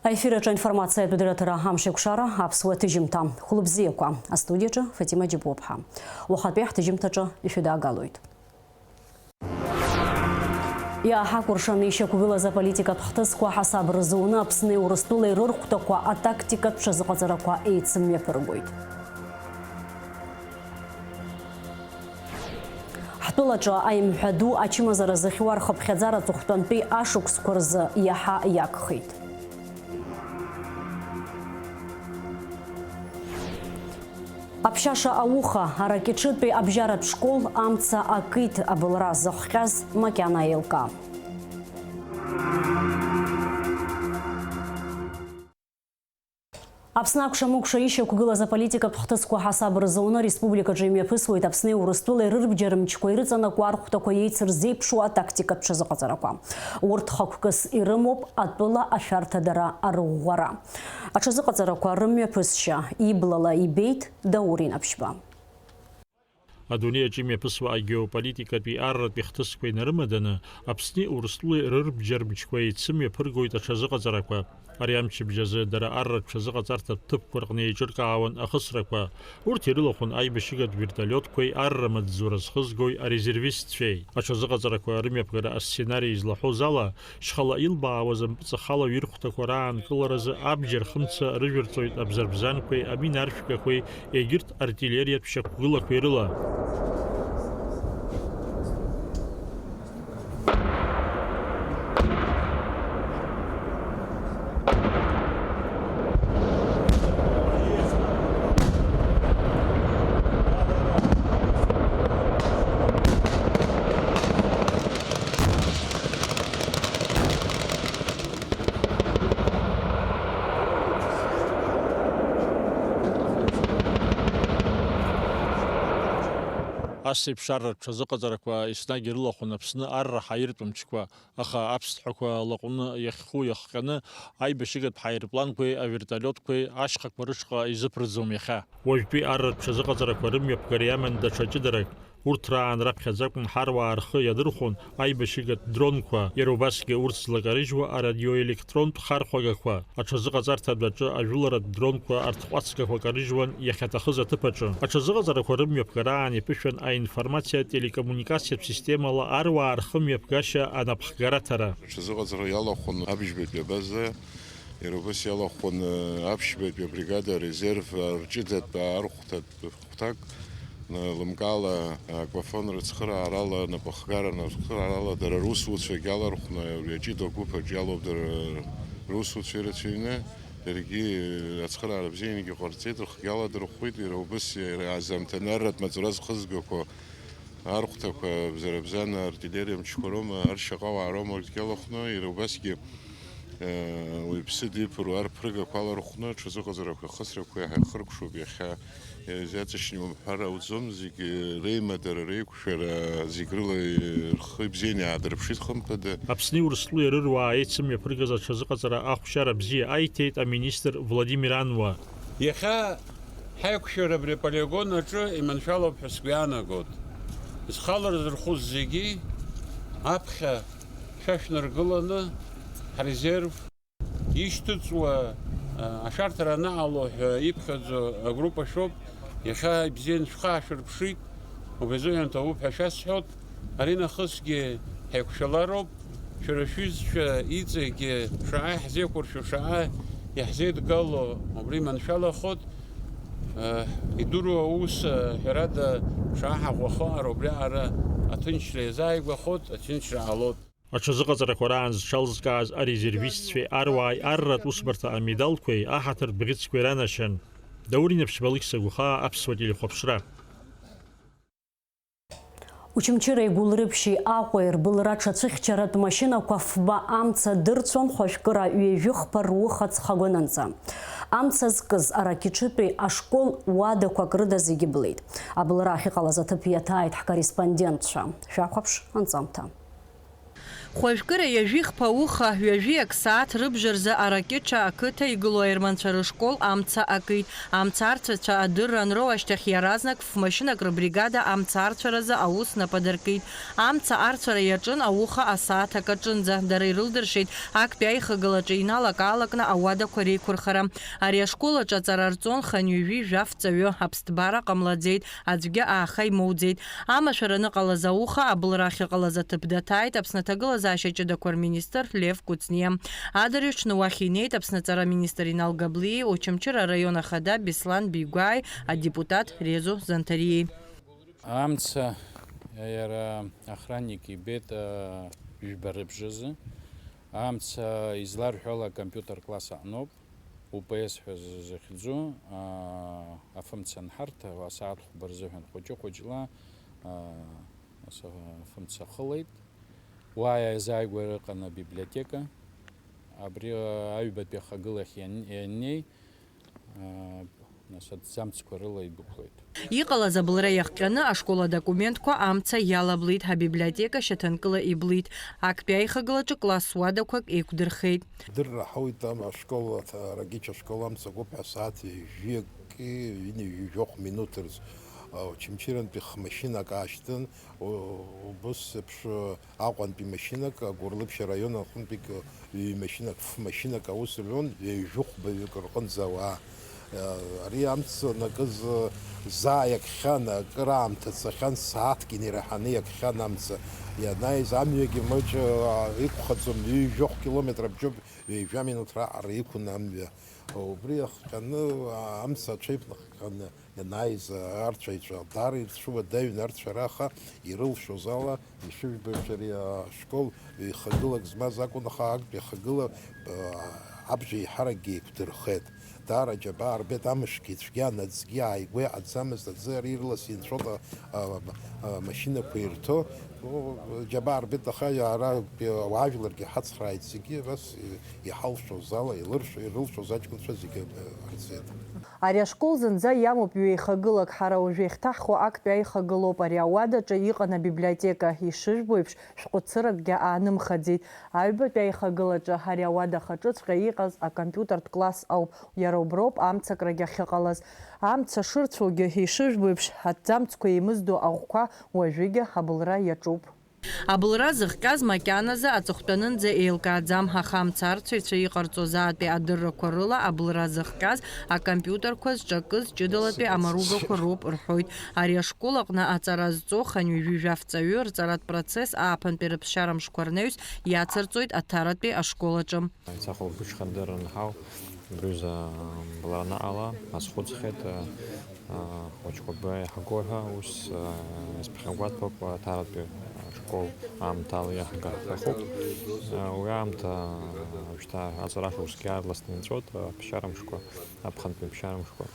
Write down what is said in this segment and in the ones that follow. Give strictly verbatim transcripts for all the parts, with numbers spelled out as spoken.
Аефир аҿы аинформациатә дырраҭара Амшеикәшара, аԥсуа ҭыжьымҭа. Хәлыбзиақәа. Астудиаҿы Фатима Џьапуаԥҳа. Уахатәи ҳҭыжьымҭаҿы ишәыдаагалоит. Иааҳакәыршаны ишьақәгылаз аполитикатә хҭысқәа ҳасаб рзуны Аԥсни Урыстәылеи рырхәҭақәа атактикатә ҽазыҟаҵарақәа еицымҩаԥыргоит. Ҳтәылаҿы аимҳәа ду ачымазара зыхьуа рхыԥхьаӡара аҵыхәтәантәи ашықәсқәа рзы иаҳа иагхеит. Аԥшьаша ауха, Аракьыҽытәи абжьаратә школ амца акит, абылра зыхҟьаз макьана еилкаа. Аԥсны акәша-мыкәша ишьақәгылаз аполитикатә хҭысқәа ҳасаб рзуны ареспубликаҿы имҩаԥысуеит Аԥсни Урыстәылеи рырбџьармчқәа ирыҵанакуа архәҭақәа еицырзеиԥшуа атактикатә ҽазыҟаҵарақәа. Урҭ хықәкыс ирымоуп атәыла ашәарҭадара арӷәӷәара. Аҽазыҟаҵарақәа рымҩаԥысшьа иблала ибеит Даур Инаԥшьба. Адунеи аҿы имҩаԥысуа агеополитикатәи арратәи хҭысқәа инарымаданы, Аԥсни Урыстәылеи рырбџьармчқәа еицымҩаԥыргоит аҽазыҟаҵарақәа. Ари амчыбжь азы дара арратә ҽазыҟаҵарҭатә ҭыԥқәа рҟны еиҿыркаауан ахысрақәа. Урҭ ирылахәын аибашьыгатә вертолиотқәеи арра маҵзура зхызгои арезервистцәеи. Аҽазыҟаҵарақәа рымҩаԥгара асценари излаҳәоз ала, шьхала илбаауаз ампыҵахалаҩ ирхәҭақәа раанкыларазы абџьар хымца рыжәырҵоит абзарбзанқәеи аминаршәгақәеи, егьырҭ артиллериатә шьақәгылақәеи рыла. Ас еиԥш арратә ҽазыҟаҵарақәа еснагь ирылахәын Аԥсны арра ҳаиртә мчқәа, аха аԥсҭҳәақәа лаҟәны иахьху иахҟьаны, аибашьыгатә ҳаирпланқәеи авертолиотқәеи ашьхақәа рышҟа изыԥырӡом иахьа. Уажәтәи арратә ҽазыҟаҵарақәа рымҩаԥгара иаман даҽа ҷыдарак. Урҭ раан раԥхьаӡа акәын ҳаруаа рхы иадырхәон аибашьыгатә дронқәа, иара убасгьы урҭ злакарыжьуа арадиоелектронтә хархәагақәа. Аҽазыҟаҵарҭа адәаҿы ажәыларатә дронқәа арҭҟәацгақәа карыжьуан иахьаҭахыз аҭыԥ аҿы. Аҽазыҟаҵарақәа рымҩаԥгараан иԥышәан аинформациа-телекоммуникациатә системала аруаа рхымҩаԥгашьа анапхгараҭара. Аҽазыҟаҵара иалахәын аԥшьбатәи абаза, иара убас иалахәын аԥшьбатәи абригада, арезерв, арҷыдатә, архәҭатә. Хәҭак, лымкаала, акәафон рыцхыраарала, напыхгаран рыцхыраарала дара русуцәагь алархәны, абри аҷыда агәыԥ аҿы иалоуп дара русуцәа ирацәаҩны, даргьы ацхыраара бзиангьы ҟарҵеит, рхгьы аладырхәит, иара убас иара азамҭанарратә маҵура зхызгақәо архәҭақәа, бзарбзан артиллериа мчқәа роума, аршьаҟауаа роума, урҭгьы алахәны, иара убасгьы, уаҩԥсы диԥыруа арԥыргақәа алархәны, аҽазыҟаҵарақәа, ахысрақәа иаҳа ихыркәшоуп иахьа. Изаҵшьны умҳәар ауӡом, зегь реимадара, реиқәшәара, зегь рыла рхы ибзианы иаадырԥшит, хымԥада. Аԥсни Урыстәылеи рыруаа еицымҩаԥыргаз аҽазыҟаҵара ахәшьара бзиа аиҭеит аминистр Владимир Ануа. Иахьа ҳаиқәшәара абри аполигон аҿы иманшәалоуп ҳәа сгәы иаанагоит. Зхала рзырхәыз зегьы аԥхьа шәашәнаргыланы, ҳрезерв ишьҭыҵуа, а, ашәарҭара анаҟало ҳәа иԥхьаӡо агруппа шәоуп, иахьа ибзианы шәхы аашәырԥшит, убри азыҳәан ҭабуп ҳәа шәасҳәоит. Аринахысгьы ҳаиқәшәалароуп, шәара шәҩызцәа иҵегьы шаҟа иаҳзеиқәыршәо, шаҟа иаҳзеидгало убри маншәалахоит. А, идыруа аус, а, ҳәарада, шаҟа ҳаӷәӷәахо ара убриаҟара аҭынчра иазааигәахоит, аҭынчра ҟалоит. Аҽазыҟаҵарақәа раан зҽалзкааз арезервистцәеи аруааи арратә усбарҭа амедалқәеи аҳаҭыртә бӷьыцқәеи ранашьан. Даур Инаԥшьба, Алықьса Гәхаа, аԥсуа телехәаԥшра. Очамчыреи Гәылрыԥшьи Аҟәеи рбылра ҽацәыхьчаратә машьынақәа фба амца дырцәон хәажәкыра ҩажәи хԥа рух аҵхагәанынӡа. Амца зкыз Аракьыҽытәи ашкол уадақәак рыда зегьы блеит. Абылра ахьыҟалаз аҭыԥ иаҭааит ҳкорреспондентцәа. Шәахәаԥш анҵамҭа. Хәажәкыра ҩажәихԥа ауха, ҩажәиак сааҭ рыбжа рзы Аракьыҽа ақыҭа игылоу аерманцәа рышкол амца акит. Амца арцәацәа адырра анроу ашьҭахь иаразнак фмашьынак рыбригада амца арцәаразы аус нап адыркит. Амца арцәара иаҿын ауха асааҭ акаҿынӡа. Дара ирылдыршеит актәи аихагылаҿы иналак-аалакны ауадақәа реиқәырхара. Ари ашкол аҿы аҵара рҵон хынҩажәи жәаф ҵаҩы, аԥсҭбара ҟамлаӡеит, аӡәгьы ааха имоуӡеит. Амашәара аныҟалаз ауха абылра ахьыҟалаз аҭыԥ даҭааит Аԥсны аҭагылазаашьа ҷыдақәа рминистр Лев Кәыҵниа. Адырҩаҽны уахь инеит Аԥсны аҵара аминистр Инал Габлиеи Очамчыра араион ахада Беслан Бигәааи адепутат Резо Занҭариеи. Амца иара охранник ибеит, а, жәба рыбжазы. Амца изларҳәо ала акомпиутер класс аҟноуп. У П С ҳәа захьӡу, аа, афымца анҳарҭа, асааҭ хәба рзыҳәан хәыҷы-хәыҷла, аа, ас-, афымца ахылеит. Уа иазааигәара ыҟан абиблиотека. Абри, аа, аҩбатәи ахагылахь иан-, ианнеи, аа, нас аҭӡамцқәа рыла идәықәлеит. Иҟалаз абылра иахҟьаны ашкол адокументқәа амца иалаблит, абиблиотека шьаҭанкыла иблит, актәи аихагылаҿы класс уадақәак еиқәдырхеит. Дырра ҳауит ам-, ашкол, аҭ-, Арагьыча ашкол амца акуп ҳәа асааҭ ҩажәи акы, ҩынҩажәи жәохә минуҭ рзы, а, Очамчырантәи хмашьынак аашьҭын, у-, убыс еиԥш, а, Аҟәантәи машьынак, Агәылрыԥшь араион аҟынтәи к-, ҩ-машьынак, ф-машьынак аус рҳәон, ҩажәи хәбаҩык рҟынӡа ауаа. Ари амца анакыз заа иакхьан, акыраамҭа цахьан, сааҭк инеираҳаны иакхьан амца. Ианааиз амҩагьы маҷ, а, иқәхаӡом, ҩажәохә километр абжьоуп, ҩажәа минуҭ раҟара иқәын амҩа. Убри иахҟьаны, а, амца аҽеиԥнаххьан ианааиз арцәаҩцәа, даара ирцәыуадаҩын арцәара, аха ирылшоз ала, ишыжәбо еиԥш ари ашкол ҩ-хагылак змаз акәын, аха актәи ахагыла, а, абжа еиҳаракгьы еиқәдырхеит. Даара аџьабаа рбеит, амшгьы, цәгьан, аӡгьы ааигәа иҟаӡамызт, аӡы ари рылас инцәоит, а, а, а, машьынақәа ирҭо. О, џьабаа рбеит, аха иара ауаажәларгьы ҳацхрааит зегьы, абас, и-, иҳалшоз ала, илыршо-, ирылшоз аҷкәынцәа зегьы, э, рцеит. Ари ашкол зынӡа иамоуп ҩеихагылак, ҳара уажә иахьҭаҳхуа актәи аихагылоуп, ари ауадаҿы иҟан абиблиотека, ишыжәбо еиԥш, шәҟәыцыракгьы аанымхаӡеит. Аҩбатәи аихагылаҿы ари ауада ахаҿыҵәҟьа иҟаз акомпиутертә класс ауп, иара уброуп амцакрагьы ахьыҟалаз. Амца шырцәоугьы, ишыжәбо еиԥш, аҭӡамцқәа еимыздо аӷәқәа уажәыгьы абылра иаҿуп. Абылра зыхҟьаз макьаназы аҵыхәтәанынӡа еилкааӡам, аха амца арцәаҩцәа иҟарҵо заатәи адыррақәа рыла абылра зыхҟьаз акомпиутерқәа зҿакыз ҷыдалатәи амаругақәа роуп рҳәоит. Ари ашкол аҟны аҵара зҵо хынҩажәи жәаф ҵаҩы рҵаратә процесс ааԥынтәи рыԥсшьара мшқәа рнаҩс иацырҵоит Аҭаратәи ашкол аҿы. Ицахәылбыҽха дырра анҳау, абри аҩыза былра анаҟала, ҳазхәыцхьеит, а, а, хәыҷқәа баиҳаго ҳәа, ус, а, исԥхьагәаҭоуп, Аҭаратәи ашкол аамҭала иаҳгар ҳҭахуп. А, уи аамҭа, а, шьҭа аҵара шықәсгьы аарласны инҵәоит, а, аԥсшьарамшқәа, аԥхынтәи аԥсшьарамшқәа.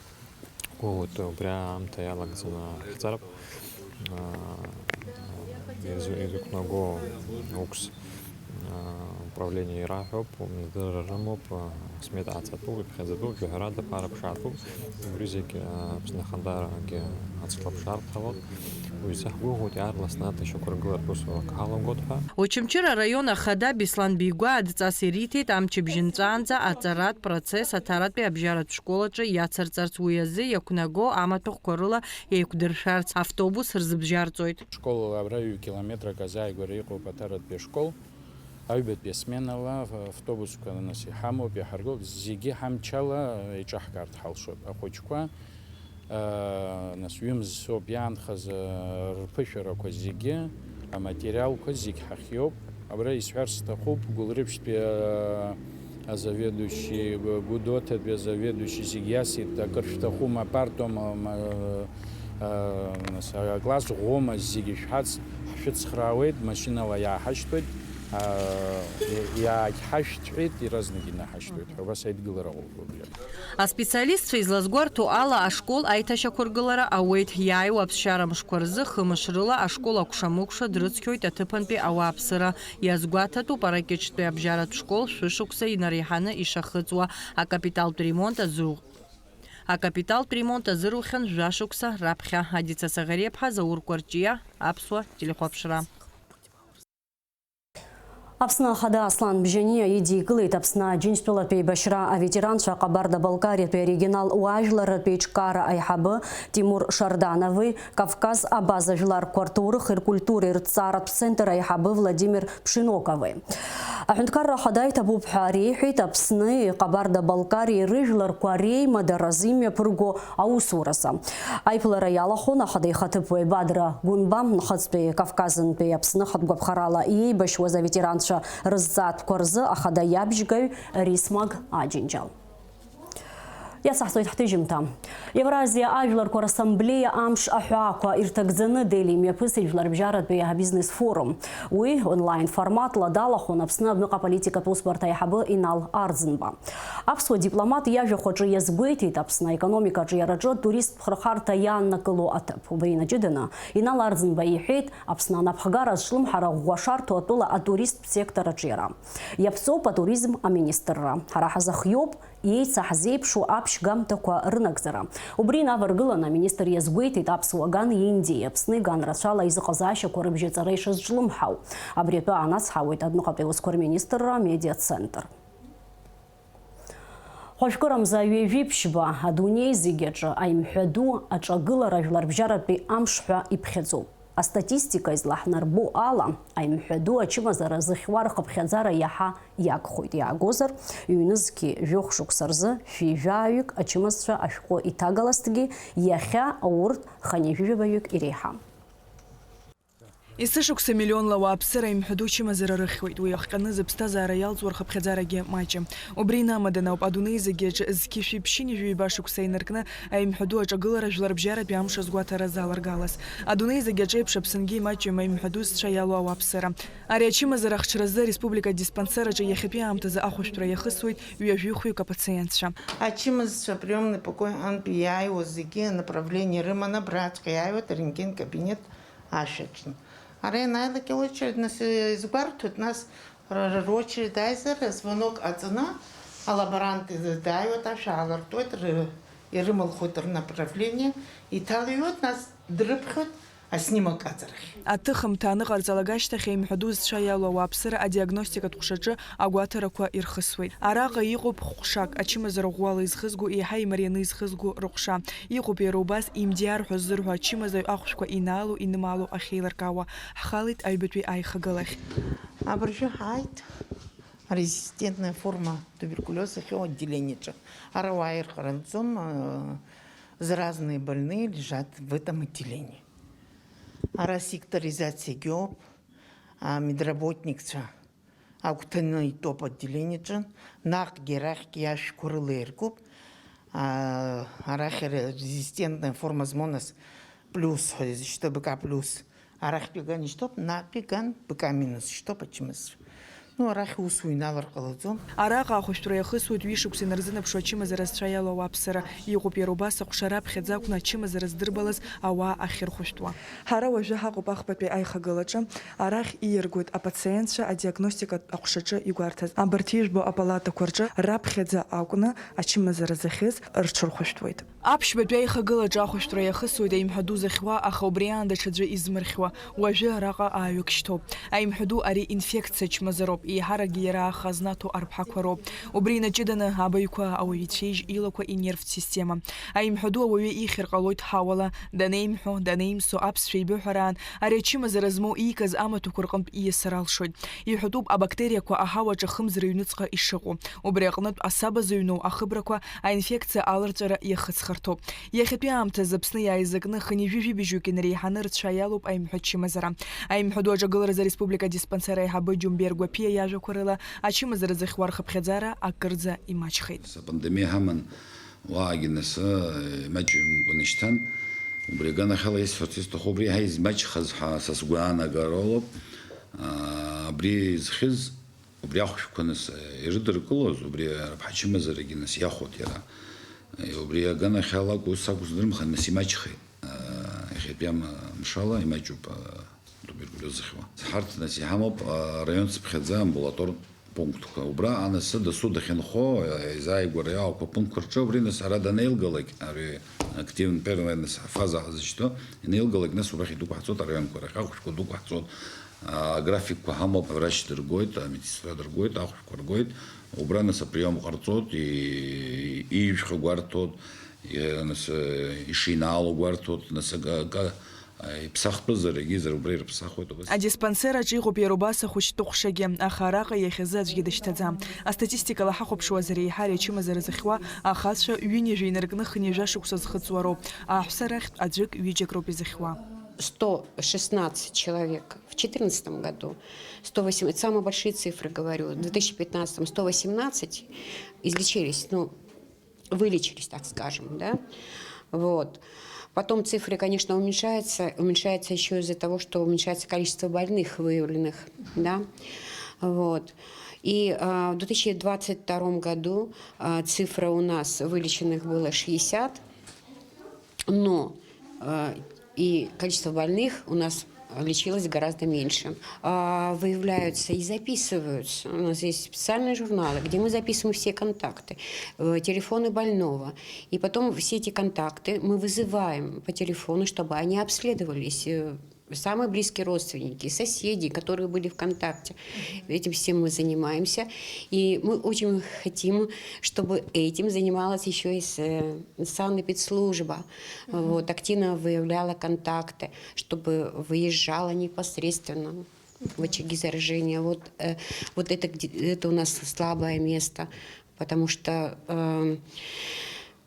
Гәыӷуеит, убри аамҭа иалагӡаны ҳахьӡароуп. Аа, ирзу-, ирықәнаго укс, аа, управление ираҳәоуп, умнадырра рымоуп, аа, смета аҵатәуп, иԥхьаӡатәуп, жәаҳәарада ԥара ԥшаатәуп. Убри зегь, аа, Аԥсны ахадарагьы ацклаԥшаартә ҳалоуп. Уажәы ҳгәыӷуеит, иаарласны аҭашьақәыргыларатә усурақәа ҳалагоит ҳәа. Очамчыра араион ахада Беслан Бигәа адҵас ириҭеит амчыбжь нҵәаанӡа аҵаратә процесс Аҭаратәи абжьаратә школ аҿы иацырҵарц, уи азы иақәнаго амаҭәахәқәа рыла еиқәдыршәарц автобус рзыбжьарҵоит. Школ абра ҩ-километрак азааигәара иҟоуп Аҭаратәи ашкол. Аҩбатәи асменала автобусқәа нас иҳамоуп, иҳаргоуп, зегьы ҳамчала еиҿаҳкаарц ҳалшоит. Ахәыҷқәа, аа, нас ҩымз соуп иаанхаз, аа, рԥышәарақәа зегьы, аматериалқәа зегь ҳахиоуп. Абра исҳәар сҭахуп, Гәылрыԥшьтәи, аа, азаведующий, Гәы-, Гәдоуҭатәи азаведующий зегь иасит, акыр шәҭахума, апартома, ма-, аа, нас акласс ӷәӷәоума, зегьы шәҳац-, ҳшәыцхраауеит, машьынала иааҳашьҭуеит, аа, иа-, иаагьҳашәҭ-, Ҳәеит, иаразнак инаҳашьҭуеит ҳәа, убас аидгылара ҟоуп убри. Аспециалистцәа излазгәарҭо ала, ашкол аиҭашьақәыргылара ауеит, иааиуа аԥсшьара мшқәа рзы хымш рыла ашкол акәша-мыкәша дрыцқьоит аҭыԥантәи ауааԥсыра. Иазгәаҭатәуп Аракьычтәи абжьаратә школ шәышықәса инареиҳаны ишахыҵуа, акапиталтә ремонт азырух-, акапиталтә ремонт азырухьан жәашықәса раԥхьа. Адица Саӷариаԥҳа, Заур Кәарҷиа, Аԥсуа телехәаԥшра. Аԥсны Ахада Аслан Бжьаниа идикылеит Аԥсны Аџьынџьтәылатә еибашьра аветеранцәа Ҟабарда-Балкариатәи арегионал уаажәларратә еиҿкаара аиҳабы Тимур Шарданови Кавказ абаза жәларқәа рҭоурыхи ркультуреи рҭҵааратә центр аиҳабы Владимир Пшинокови. Аҳәынҭқарра Ахада иҭабуп ҳәа реиҳәеит Аԥсни Ҟабарда-Балкариеи рыжәларқәа реимадаразы имҩаԥырго аусуразы. Аиԥылара иалахәын Ахада ихаҭыԥуаҩ Бадра Гәынба, Нхыҵтәи Кавказынтәи Аԥсны хатә гәаԥхарала иеибашьуаз аветеранцәа рызҵаатәқәа рзы Ахада иабжьгаҩ Рисмаг Аџьынџьал. Иацаҳҵоит ҳҭыжьымҭа. Евразиа ажәларқәа рассамблеиа амш аҳәаақәа ирҭагӡаны Дели имҩаԥысит жәларбжьаратәи абизнес форум. Уи онлайн форматла далахәын Аԥсны адәныҟа аполитикатә усбарҭа аиҳабы Инал Арӡынба. Аԥсуа дипломат иажәахәаҿы иазгәеиҭеит Аԥсны аекономика аҿиараҿы атуристтә хырхарҭа иааннакыло аҭыԥ. Убри инаҷыданы, Инал Арӡынба иҳәеит, Аԥсны анапхгара азҿлымҳара ӷәӷәа шарҭо атәыла атуристтә сектор аҿиара. Иаԥҵоуп атуризм аминистрра. Ҳара ҳазыхиоуп еицаҳзеиԥшу аԥшьгамҭақәа рынагӡара. Убри инаваргыланы аминистр иазгәеиҭеит, аԥсуа ган Индиеи Аԥсни ган рацәала аизыҟазаашьақәа рыбжьаҵара ишазҿлымҳау. Абри атәы аанацҳауеит адәныҟатәи аусқәа рминистрра амедиацентр. Хәажәкырамза ҩажәи ԥшьба адунеи зегь аҿы аимҳәа ду аҿагылара жәларбжьаратәи амш ҳәа иԥхьаӡоуп. Астатистика излаҳнарбо ала, аимҳәа ду ачымазара зыхьуа рхыԥхьаӡара иаҳа иагхоит, иаагозар, ҩнызқьи жәохә шықәса рзы шәи жәаҩык ачымазцәа ашәҟәы иҭагалазҭгьы, иахьа урҭ хынҩажәижәабаҩык иреиҳам. Есышықәса миллионла ауааԥсыра аимҳәа ду ачымазара рыхьуеит, уи иахҟьаны зыԥсҭазаара иалҵуа рхыԥхьаӡарагьы маҷым. Убри инамаданы ауп адунеи зегьы аҿы зқьи шәи ԥшьынҩажәи ҩба шықәса инаркны аимҳәа ду аҿагылара жәларбжьаратәи амш азгәаҭара заларгалаз. Адунеи зегь аҿы еиԥш Аԥсынгьы имаҷым аимҳәа ду зцәа иалоу ауааԥсыра. Ари ачымазара ахҽразы ареспублика адиспансер аҿы иахьатәи аамҭазы ахәышәтәра иахысуеит ҩажәи хәҩык апациентцәа. Ачымазцәа априомный покой антәи иааиуа зегьы направление рыманы абраҵәҟьа иааиуеит арентген кабинет ашәаҿы. Ара ианааилак аочередь, нас, изгәарҭоит, нас р-, р-, рочередь ааизар, звонок ҟаҵаны алаборант дааиуеит, ашә аалыртуеит, р-, ирымылхуеит рнаправление, иҭалыҩуеит, нас дрыԥхьоит аснимок аҵарахь. Аҭыхымҭа аныҟарҵалак ашьҭахь аимҳәа ду зцәа иалоу ауааԥсыра адиагностикатә ҟәшаҿы агәаҭарақәа ирхысуеит. Араҟа иҟоуп хәҟәшак, ачымазара ӷәӷәала изхызго, еиҳа имарианы изхызго рыҟәша. Иҟоуп иара убас имдиар ҳәа ззырҳәо ачымазаҩ ахәшәқәа инаало-инымаало ахьеилыркаауа. Ҳхалеит аҩбатәи аихагылахь. Абыржәы ҳааит арезистентная форма туберкулиоз ахьоу отделениаҿы. Ара уаа ирхаранҵом, э, заразные больные лежат в этом отделении. Ара секторизациагьы ыҟоуп, а, медработникцәа агәҭаны итәоуп отделениаҿы, наҟгьы арахьгьы ашәқәа рылаиргоуп. А, арахь ре-, резистентная форма змоу нас плюс ҳәа изышьҭоу, Б К плюс. Арахьтәи ган ишьҭоуп, наҟтәи ган Б К минус ишьҭоуп ачымазцәа. Ну, арахь ус уҩналар ҟалаӡом. Араҟа ахәышәтәра иахысуеит ҩышықәса инарзынаԥшуа ачымазара зцәа иалоу ауааԥсыра. Иҟоуп иара убас аҟәша раԥхьаӡа акәны ачымазара здырбалаз ауаа ахьырхәышәтәуа. Ҳара уажәы ҳаҟоуп ахԥатәи аихагылаҿы. Арахь ииаргоит апациентцәа адиагностикатә аҟәшаҿы игәарҭаз. Абарҭ ижәбо апалатақәа рҿы раԥхьаӡа акәны ачымазара зыхьыз рҽырхәышәтәуеит. Аԥшьбатәи аихагылаҿы ахәышәтәра иахысуеит аимҳәа ду зыхьуа, аха убри аан даҽаӡәы измырхьуа. Уажәы араҟа ааҩык шьҭоуп. Аимҳәа ду ари инфекциа чмазароуп, еиҳаракгьы иара аха знаҭо арԥҳақәа роуп. Убри инаҷыданы абаҩқәа ауаҩы ицәеижь илақәа инервтә система. Аимҳәа ду ауаҩы ихьыр ҟалоит ҳауала, данеимҳәо, данеимсо, аԥсшәа еибыҳәараан, ари ачымазара змоу иикыз амаҭәақәа рҟынтә ииасыр алшоит. Иҳәатәуп абактериақәа аҳауаҿы хымз рыҩныҵҟа ишыҟоу. Убри аҟнытә асаба зыҩноу ахыбрақәа аинфекциа аларҵәара иахыҵхырҭоуп. Иахьатәи аамҭазы Аԥсны иааизакны хынҩажәи жәибжьҩык инареиҳаны рцәа иалоуп аимҳәа чымазара. Аимҳәа ду аҿагыларазы ареспублика адиспансер аиҳабы Џьумбер Гәаԥиа иажәақәа рыла, ачымазара зыхьуа рхыԥхьаӡара акырӡа имаҷхеит. Апандемиа ҳаман, уаагьы нас, э, имаҷымкәаны ишьҭан. Убри аганахьала исҳәарц исҭаху, убри иаҳа измаҷхаз ҳәа са сгәаанагароуп. А, абри зхьыз Убри ахәшәқәа нас ирыдыркылоз, убри рыԥҳа ачымазарагьы нас иахәоит иара. Убри аганахьала акәу, ус акәу здырмхан, нас имаҷхеит. Иахьатәи ам-, мшала имаҷуп атуберкулиоз зыхьуа. Ҳарҭ нас иҳамоуп араион цыԥхьаӡа амбулатортә пунктқәа. Убра анасы дасу дахьынхо, изааигәара иаауақәа апунктқәа рҿы, убри нас ара данеилгалак, ари активн первая нас афаза ҳазышьҭоу, инеилгалак, нас убрахь идәықәаҳҵоит араионқәа рахь, ахәшәқәа дәықәаҳҵоит. Аграфикқәа ҳамоуп, аврач дыргоит, амедсестра дыргоит, ахәшәқәа ргоит, убра нас априом ҟарҵоит, и-, ижәхьа гәарҭоит, и-, нас, э, ишинаало гәарҭоит, нас ага-, ага-, э, иԥсахтәызар, егьизар убра ирыԥсахуеит, убас. Адиспансер аҿы иҟоуп иара убас ахәыҷтәы ҟәшагьы, аха араҟа иахьазы аӡәгьы дышьҭаӡам. Астатистикала ҳахәаԥшуазар, еиҳа ари ачымазара зыхьуа ахацәа ҩынҩажәа инаркны хынҩажәа шықәса зхыҵуа роуп, аҳәса рахьтә аӡәык, ҩыџьак роуп изыхьуа. Сто шестнадцать человек в четырнадцатом году, сто восемь, это самые большие цифры, говорю, в две тысячи пятнадцатом сто восемнадцать излечились, ну, вылечились, так скажем, да, вот. Потом цифры, конечно, уменьшаются, уменьшается еще из-за того, что уменьшается количество больных выявленных, да, вот. И, а, в две тысячи двадцать втором году, а, цифра у нас вылеченных было шестьдесят, но, э, и количество больных у нас лечилось гораздо меньше. А, выявляются и записываются. У нас есть специальные журналы, где мы записываем все контакты, э, телефоны больного. И потом все эти контакты мы вызываем по телефону, чтобы они обследовались, э, самые близкие родственники, соседи, которые были в контакте. Этим всем мы занимаемся. И мы очень хотим, чтобы этим занималась еще и с-, э, санэпидслужба. Вот, активно выявляла контакты, чтобы выезжала непосредственно в очаги заражения. Вот, э, вот это, где-, это у нас слабое место, потому что, эм,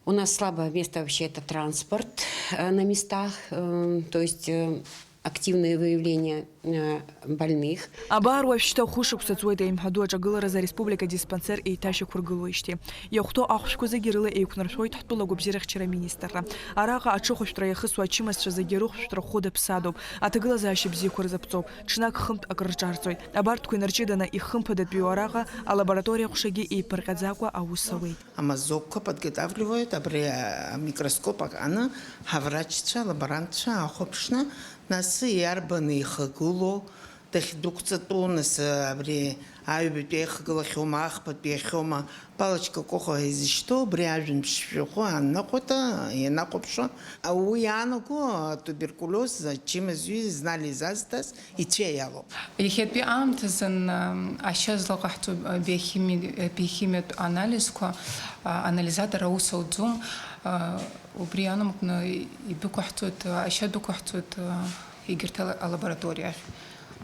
у нас слабое место вообще — это транспорт, э, на местах, эм, то есть, э, активное выявление, э, больных. Абар уажәшьҭа хәышықәса ҵуеит аимҳәаду аҿагыларазы ареспублика диспансер еиҭашьақәыргылоижьҭеи. Иахәҭоу ахәшәқәа зегьы рыла еиқәнаршәоит ҳтәыла гәабзиарахьчара аминистрра. Араҟа аҽыхәышәтәра иахысуа ачымазцәа зегьы рыхәшәтәра хәыда-ԥсадоуп, аҭагылазаашьа бзиақәа рзаԥҵоуп. Ҽнак хынтә акрырҿарҵоит. Абарҭқәа инарҷыданы, ихымԥадатәиу араҟа алабораториа ҟәшагьы еиԥырҟьаӡакәа аус ауеит. Амазокқәа подготавливают, абри, а, амикроскоп аҟаны ҳаврачцәа, алаборантцәа аахәаԥшны, нас иарбан еихагылоу, дахьдәықәҵатәу, нас, а, абри аҩбатәи еихагылахьоума, ахԥатәи иахьоума, палочка ҟәыӷа изышьҭоу, абри ажәабжь шәҟәы анаҟәата, ианахәаԥшуа, уи иаанаго атуберкулиоз ачымазаҩ зны изазҭаз ицәа иалоуп. Иахьатәи аамҭазын, ам, ашьа злаҟаҳҵо, а, биохими-, а, биохимиатә анализқәа, а, анализатор аус ауӡом. А, убри анамыкны идәықәаҳҵоит, а, ашьа дәықәаҳҵоит, а, егьырҭ ала-, алабораториа ахь.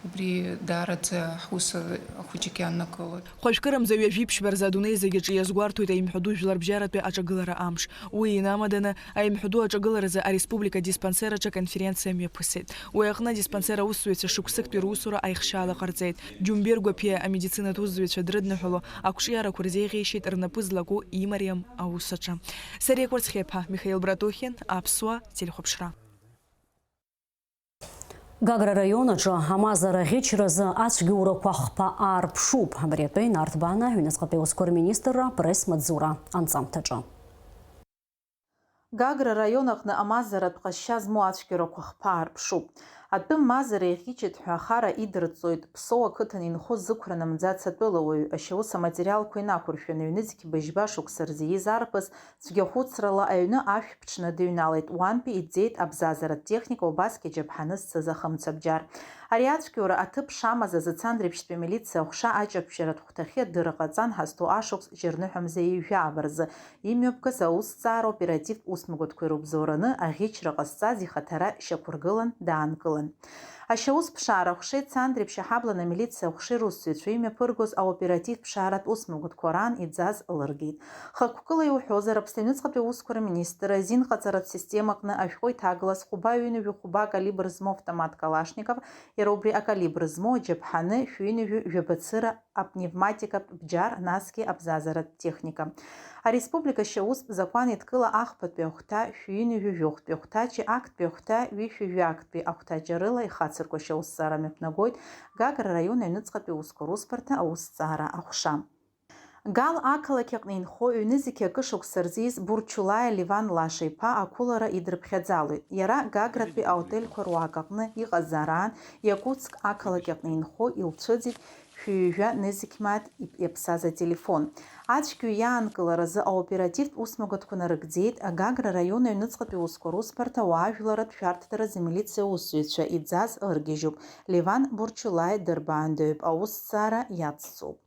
Убри даараӡа ҳус, а, хәыҷык ианнакылоит. Хәажәкырамза ҩажәи ԥшьба рзы адунеи зегьы аҿы иазгәарҭоит аимҳәаду жәларбжьаратәи аҿагылара амш. Уи инамаданы, аимҳәаду аҿагыларазы ареспублика диспансер аҿы аконференциа мҩаԥысит. Уи аҟны адиспансер аусзуҩцәа шықәсыктәи русура аихшьаала ҟарҵеит. Џьумбер Гәаԥиа амедицинатә усзуҩцәа дрыдныҳәало, ақәҿиарақәа рзеиӷьеишьеит рнапы злаку имариам аус аҿы. Сариа Кәарцхиаԥҳа, Михаил Братухин, Аԥсуа телехәаԥшра. Гагра раион аҿы амазара аӷьычразы ацәгьоурақәа хԥа аарԥшуп. Абри атәы инарҭбааны аҩныҵҟатәи аусқәа рминистрра апресс-маҵзура анҵамҭаҿы. Гагра раион аҟны амазаратә ҟазшьа змоу ацәгьоурақәа хԥа аарԥшуп. Атәым мазара иаӷьычит ҳәа ахара идырҵоит Ԥсоу ақыҭан инхо зықәра намӡац атәылауаҩ, ашьаус аматериалқәа инақәыршәаны, ҩнызқь быжьба шықәса рзы ииз арԥыс цәгьахәыцрала аҩны ашә ԥҽны дыҩналеит, уантәи иӡеит абзазаратә техника, убасгьы аџьаԥҳаны зцыз ахымцабџьар. Ари ацәгьоура аҭыԥ шамаз азы Цандрыԥшьтәи амилициа аҟәша аҷаԥшьаратә хәҭахьы адырра ҟаҵан ҳазҭоу ашықәс жьырныҳәамза ҩажәи жәаба рзы имҩаԥгаз аусҭҵаара оперативтә усмҩаԥгатәқәа ирыбзоураны аӷьычра ҟазҵаз ихаҭара шьақәыргылан даанкылан. Ашьаус ԥшаара аҟәшеи Цандрыԥшь аҳаблан амилициа аҟәшеи русзуҩцәа имҩаԥыргоз аоперативтә ԥшааратә усмҩаԥгатәқәа раан иӡаз лыргеит. Хықәкыла иуҳәозар, Аԥсны аҩныҵҟатәи аусқәа рминистр азинҟаҵаратә системаҟны ашәҟәы иҭаглаз хәба ҩынҩажәи хәба акалибр змоу автомат Калашников, иара убри акалибр змоу аџьаԥҳаны шәи ҩынҩажәи жәаба цыра апневматикатә бџьар, насгьы абзазаратә техника. Ареспублика ашьаустә закәан еидкыла ахԥатәи ахәҭа, шәи ҩынҩажәи жәохәтәи ахәҭаҷи актәи ахәҭа, ҩышәи жәактәи ахәҭаҷи рыла ихацырку ашьаусҭҵаара мҩаԥнагоит Гагра араион аҩныҵҟатәи аусқәа русбарҭа аусҭҵаара аҟәша. Гал ақалақь аҟны инхо ҩнызқь акы шықәса рзы ииз Бурчулаиа Леван Лаша-иԥа ақәылара идырԥхьаӡалоит. Иара Гагратәи аотельқәа руак аҟны иҟазаара аан, Иакутск ақалақь аҟны инхо илцәыӡит шәи ҩажәа нызқь мааҭ иаԥсаз ателефон. Ацәгьоу иаанкыларазы аоперативтә усмҩаԥгатәқәа нарыгӡеит Гагра араион аҩныҵҟатәи аусқәа русбарҭа ауаажәларратә шәарҭадаразы амилициа аусзуҩцәа иӡаз ыргьежьуп, Леван Бурчулаи дырбаандаҩуп, аусҭҵаара иацҵоуп.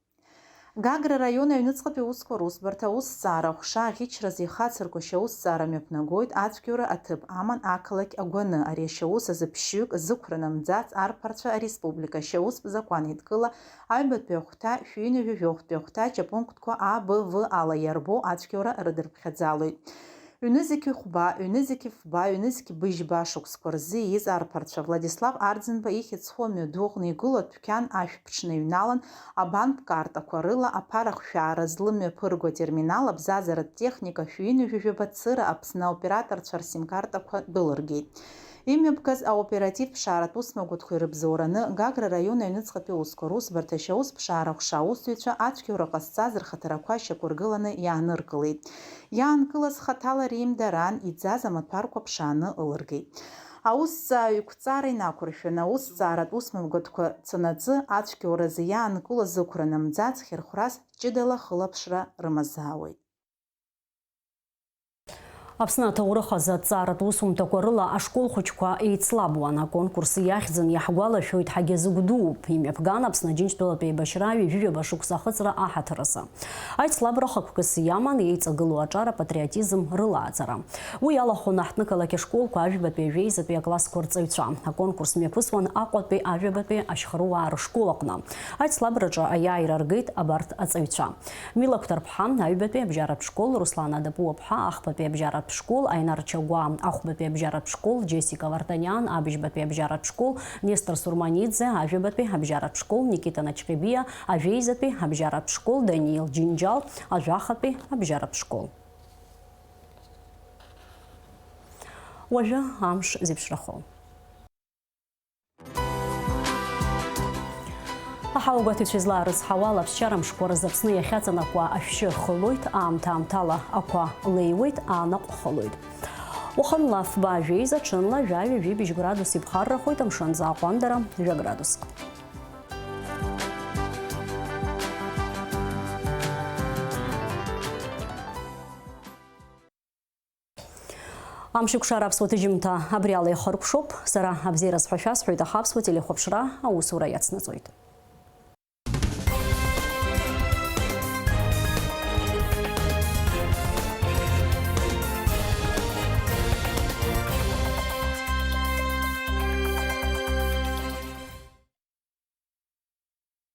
Гагра араион аҩныҵҟатәи аусқәа русбарҭа аусҭҵаара аҟәша аӷьычразы ихацырку ашьаусҭҵаара мҩаԥнагоит, ацәгьоура аҭыԥ аман ақалақь Агәаны. Ари ашьаус азы ԥшьҩык зықәра намӡац арԥарцәа ареспублика ашьаустә закәан еидкыла аҩбатәи ахәҭа, шәи ҩынҩажәи жәохәтәи ахәҭаҷ апунктқәа А, Б, В ала иарбоу ацәгьоура рыдырԥхьаӡалоит. Ҩнызқь хәба, ҩнызқь фба, ҩнызқь быжьба шықәсқәа рзы ииз арԥарцәа Владислав Арӡынба ихьӡ зху амҩаду аҟны игылоу адәқьан ашә ԥҽны иҩналан, абанк картақәа рыла аԥара ахшәаара злымҩаԥырго атерминал абзазаратә техника шәи ҩынҩажәи жәаба цыра Аԥсны аоператорцәа рсимкартақәа дәылыргеит. Имҩаԥгаз аоператив ԥшааратә усмҩаԥгатәқәа ирыбзоураны Гагра араион аҩныҵҟатәи аусқәа русбарҭа ашьаус ԥшаара аҟәша аусзуҩцәа ацәгьоура ҟазҵаз рхаҭарақәа шьақәыргыланы иааныркылеит. Иаанкылаз хаҭала реимдараан иӡаз амаҭәарқәа ԥшааны ылыргеит. Аусҭҵааҩ иқәҵара инақәыршәаны аусҭҵааратә усмҩаԥгатәқәа цанаҵы ацәгьоуразы иаанкыло зықәра намӡац хьырхәрас ҷыдала хылаԥшра рымазаауеит. Аԥсны аҭоурых азы аҭҵааратә усумҭақәа рыла ашкол хәыҷқәа еицлабуан. Аконкурс иахьӡын, иаҳгәалашәоит, ҳагьазыгәдууп. Имҩаԥган Аԥсны Аџьынџьтәылатә еибашьра ҩажәижәаба шықәса ахыҵра аҳаҭыр азы. Аицлабра хықәкыс иаман еиҵагылоу аҿар апатриотизм рылааӡара. Уи иалахәын аҳҭнықалақь ашколқәа ажәбатәи ажәеизатәи аклассқәа рҵаҩцәа. Аконкурс мҩаԥысуан Аҟәатәи, Ажәабатәи, Ашьхаруаа рышкол аҟны. Аицлабраҿы аиааира ргеит абарҭ аҵаҩцәа. Милақәҭарԥҳа аҩбатәи абжьаратә школ, Руслан Адапуаԥҳа ахԥатәи абжьаратә школ, Аинар Чагәаа ахәбатәи абжьаратә школ, Џьесика Вартаниан абыжьбатәи абжьаратә школ, Нестор Сурманиӡе ажәабатәи абжьаратә школ, Никита Начкебиа ажәеизатәи абжьаратә школ, Даниил Џьынџьал ажәахатәи абжьаратә школ. Уажәы амш зеиԥшрахо. Аҳауагәаҭаҩцәа излаарыцҳауа ала, аԥсшьара мшқәа рзы Аԥсны иахьаҵанакуа ашәшьы хылоит, аамҭа-аамҭала ақәа леиуеит, аанаҟә хылоит. Уахынла фба жәеиза, ҽынла жәаҩа-жәибжь градус иԥхаррахоит, амшын аӡы аҟәандара жәа градуск. Амшеикәшара аԥсуа ҭыжьымҭа абри ала ихыркәшоуп. Сара абзиараз ҳәа шәасҳәоит, аха аԥсуа телехәаԥшра аусура иацнаҵоит.